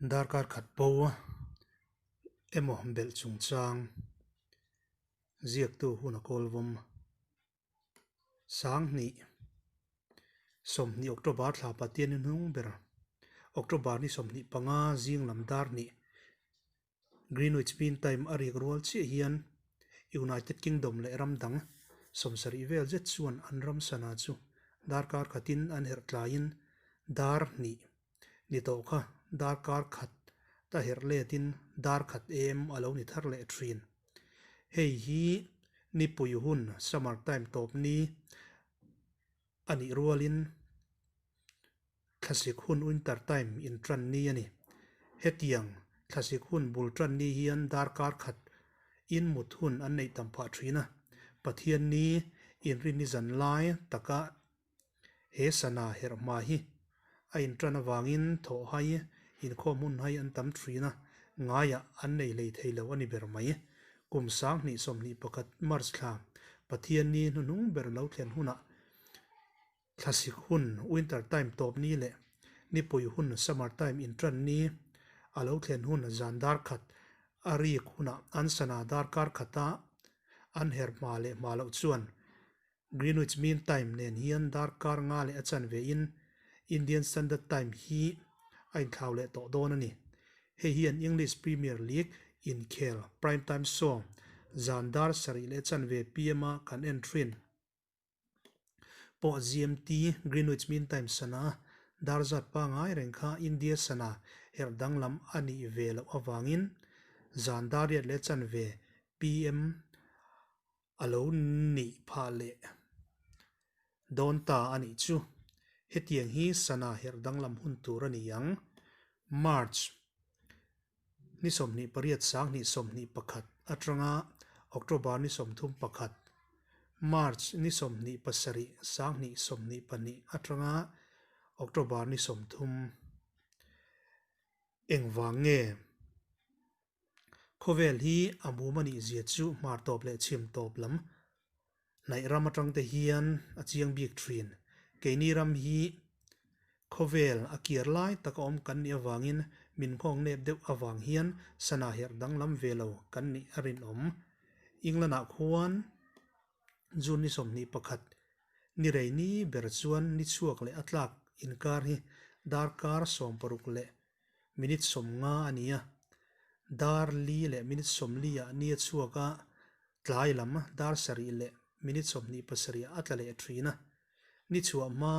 Darkar khat bo emaw belh chungchang ziaktu hun a kawl vawm. Sanghnih, 20 October thla Pathian ni hnung ber, October ni 25 zing lam dar hnih, Greenwich Mean Time a rik rual chiah hian United Kingdom leh ram dang 70 vel zet chuan an ram sana chu darkar khatin an herh tlaiin dar hnih ni tawh kha darkar khat ta herh letin dar khat em a lo ni thar leh thin. Hei hi nipui hun, summer time, tawp ni a nih rualin thlasik hun, winter time, intan ni a ni. Hetiang thlasik hun bul tan ni hian darkar khat in mut hun an neih tam phah thin a, Pathianni inrinni zan lai taka He sana herh hma hi a intan avangin thawh hai, inkhawm hun hai an tam thin a, ngaiah an nei hlei thei lo a ni ber mai. Kum 2021 March thla Pathianni hnuhnung ber lo thlen hunah thlasik hun, winter time, tawp ni leh nipui hun, summer time, intan ni a lo thlen hun zan dar khat a rik hunah an sana darkar khata an herh hma leh hma loh chuan Greenwich Mean Time nen hian darkar nga leh a chanve in Indian Standard Time hi a inthlau leh tawh dawn a ni. Hei hian English Premier League inkhel Prime Time Show zan dar sarih leh chanve pm a kan en thin pawh GMT, Greenwich Mean Time, sana dar zat pangai reng kha India sana herh danglam a nih ve loh avangin zan dar riat leh chanve pm a lo nih phah leh dawn ta a nih chu. Hetiang hi sana herh danglam hun tur a ni ang. March ni 28 2021 atanga October ni 31, March ni 27 2022 atanga October ni 30. Engvang nge? Khawvel hi a mum a nih zia chu hmar tawp leh chhim tawp lam hnaih ram atang te hian a chiang bik thin. Keini ram hi khawvel a kiar lai taka awm kan nih avangin min nghawng nep deuh avang hian sana herh danglam ve lo kan nih a rinawm. England ah khuan June ni 21 ni rei ni ber chuan ni chhuak leh a tlak inkar hi darkar 60 leh minute 50 a ni a, dar li leh minute 40 ah ni a chhuak a, tlai lam dar sarih leh minute 27 ah a tla leh thin a, ni chhuah hma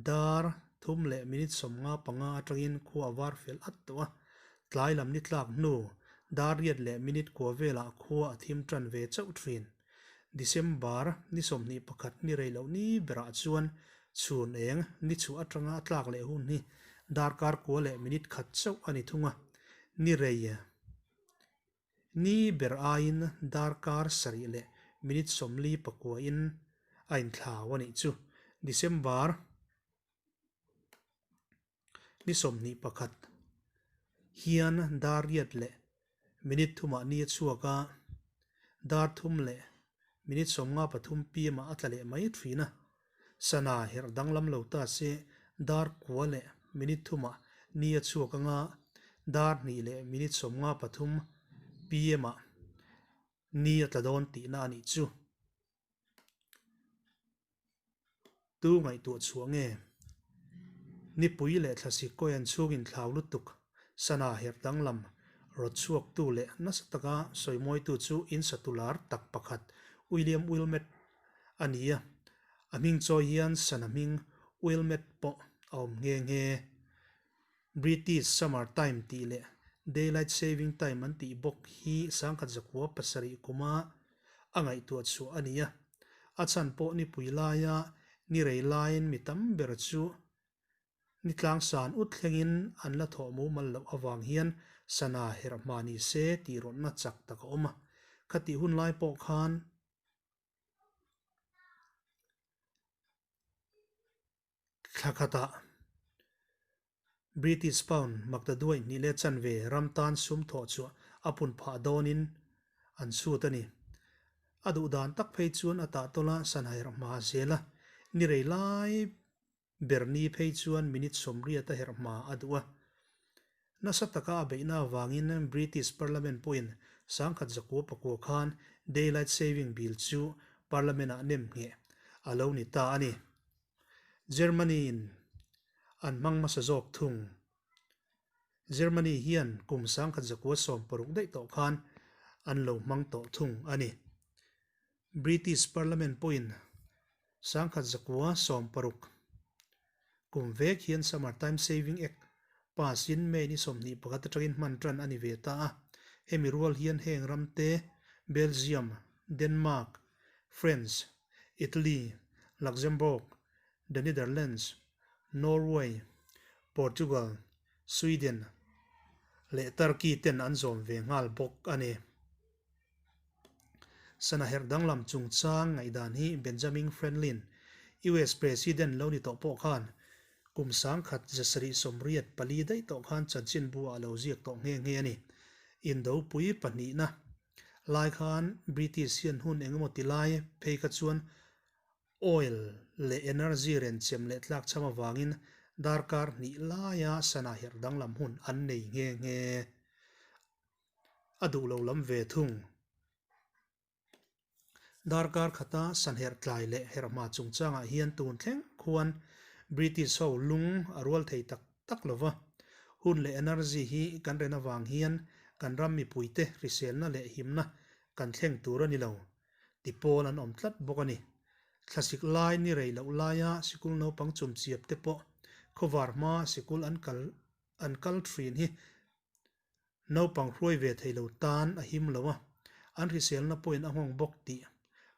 dar thum leh minute 55 atangin khua a var fel at tawh a, tlai lam ni tlak hnu dar riat leh minute kua velah khua a thim tan ve chauh thin. December ni 21 ni rei loh ni berah chuan chhun eng ni chhuah atanga a tlak leh hun hi darkar kua leh minute khat chauh a ni thung a, ni rei ni ber aiin darkar sarih leh minute 44 in a inthlau a nih chu. December ni 21 hian dar riat leh minute thumah ni a chhuak a, dar thum leh minute 53 pm ah a tla leh mai thin a, sana herh danglam lo ta se dar kua leh minute thumah ni a chhuak anga dar hnih leh minute 53 pm ah ni a tla dawn tihna a nih chu. Tu ngaihtuah chhuah nge? Nipui leh thlasik kawi an chhungin thlau lutuk sana herh danglam rawt chhuaktu leh nasa taka sawimawitu chu insatu lar tak pakhat William Wilmette a ni a, a hming chawi hian sana hming Wilmette pawh a awm nghe nghe. British Summer Time tih leh Daylight Saving Time an tih bawk hi 1907 kuma a ngaihtuah chhuah a ni a, a chhan pawh nipui laia ni rei laiin mi tam ber chu ni tlangsan ut thlengin an la thawh mumal loh avang hian sana herh hma ni se tih rawtna chak tak a awm a, khatih hun lai pawh khan Thla khatah British pound maktaduai hnih leh chanve ram tan sum thawh chu a pun phah dawnin an chhut a ni. A duh dan tak phei chuan a tah tawla sanhai herh hma zel a, ni rei lai ber ni phei chuan minute 80 a herh hma a duh a. Nasa taka a beihna avangin British Parliament pawhin 1909 khan Daylight Saving Bill chu Parliament-ah nem ngheh a lo ni ta a ni. Germany-in an hmang hmasa zawk thung. Germany hian kum 1960 daih tawh khan an lo hmang tawh thung a ni. British Parliament pawhin 1960 kum vek hian Summer Time Saving Act pass in May ni 21 atangin hman tan a ni ve ta a. Hemi rual hian heng ramte Belgium, Denmark, France, Italy, Luxembourg, The Netherlands, Norway, Portugal, Sweden leh Turkey ten an zawm ve nghal bawk a ni. Sana herh danglam chungchang ngaihdan hi Benjamin Franklin, US President lo ni tawh pawh khan kum 1784 daih tawh khan chanchinbu ah lo ziak tawh nghe nghe a ni. Indopui pahnihna lai khan British hian hun engemaw ti lai phei kha chuan Oil leh energy renchem leh tlakchham avangin darkar hnih laia sana herh danglam hun an nei nghe nghe. A duh lo lam ve thung. Darkar khata san herh tlai leh herh hma chungchangah hian tun thleng khuan British ho lung a rual thei tak tak lo va. Hun leh energy hi kan ren avang hian kan ram mipuite hriselna leh himna kan thleng tur a ni lo. Ti pawl an awm tlat bawk a ni. Thlasik lai ni rei loh laia sikul naupang chumchiap te pawh khawvar hma sikul an kal an kal thin hi naupang hruai ve thei lo tan a him lo a, an hriselna pawhin a nghawng bawk tih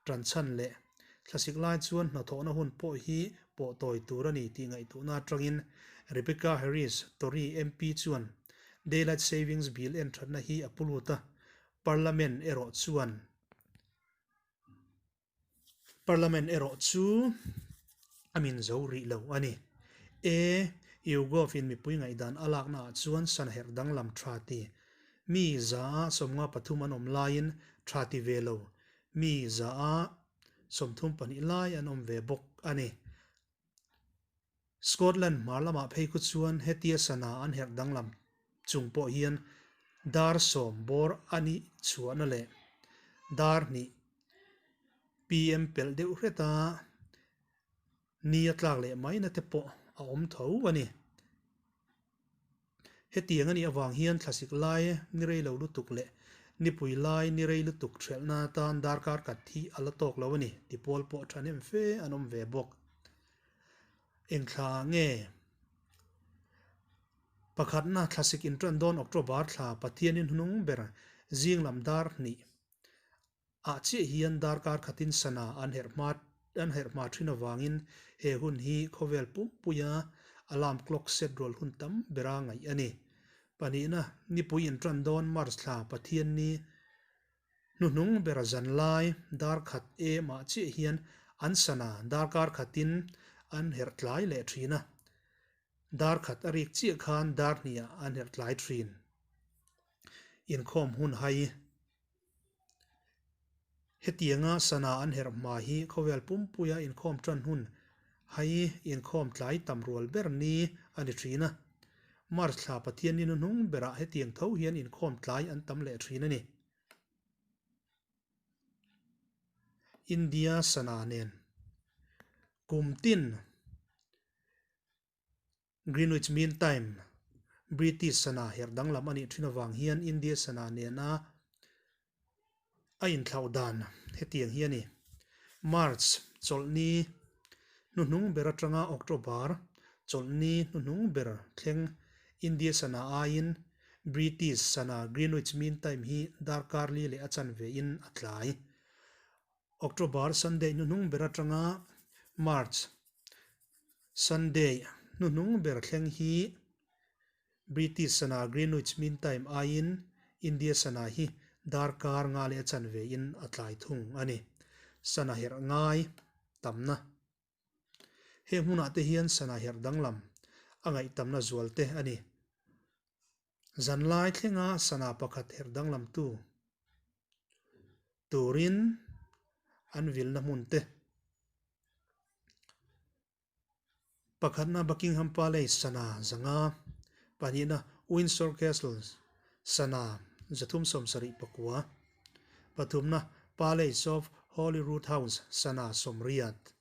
tanchhan leh thlasik lai chuan hnathawhna hun pawh hi pawh tawi tur a ni tih ngaihtuahna atangin Rebecca Harris, Tory MP chuan Daylight Savings Bill enthatna hi a pu lut a, Parliament erawh chuan Parliament erawh chu a min zo rih lo a ni. E. Yugov-in mipui ngaihdan a laknaah chuan san herh danglam tha ti mi 153 an awm laiin tha ti ve lo mi 32 lai an awm ve bawk a ni. Scotland hmar lamah phei khu chuan hetia sana an herh danglam chung pawh hian dar 10 bawr a nih chhuahna leh dar 2 PM pelh deuh hreta ni a tlak leh maina te pawh a awm tho a ni. Hetiang a nih avang hian thlasik lai ni rei lo lutuk leh nipui lai ni rei lutuk ṭhelhna atan darkar khat hi a la tawk lo a ni ti pawl pawh ṭhahnem fe an awm ve bawk. Eng thla nge? Pakhatna thlasik inṭan dawn October thla Pathianin hnung ber zing lam dar 2 ah chiah hian darkar khatin sana an herh hma an herh hma thin avangin he hun hi khawvel pumpuia alarm clock set rual hun tam bera ngaih a ni. Pahnihna, nipui inṭan dawn March thla Pathian ni hnuhnung ber zan lai dar khat em ah chiah hian an sana darkar khatin an herh tlai leh thin a, dar khat a rik chiah khan dar 2 ah an herh tlai thin. Inkhawm hun hai. Hetianga sana an herh hma hi khawvel pumpuia inkhawm tan hun hai inkhawm tlai tam rual ber ni a ni thin a. March thla Pathian ni hnuhnung berah hetiang tho hian inkhawm tlai an tam leh thin a ni. India sana nen kum tin Greenwich Mean Time, British sana herh danglam a nih thin avang hian India sana nena a inthlauh dan hetiang hi a ni. March chawlhni hnuhnung ber atanga October chawlhni hnuhnung ber thleng India sana aiin British sana Greenwich Mean Time hi darkar li leh a chanve in a tlai. October Sunday hnuhnung ber atanga March Sunday hnuhnung ber thleng hi British sana Greenwich Mean Time aiin India sana hi darkar nga leh a chanve in a tlai thung a ni. Sana herh ngai tamna. Heng hmunah te hian sana herh danglam a ngaih tamna zual te a ni. Zanlai thlenga sana pakhat herh danglam tu turin an vilna hmun te. Pakhatna Buckingham Palace sana 500, pahnihna Windsor Castle, Sana, 379. Pathumna, Palace of Holyrood House, Sana, 80.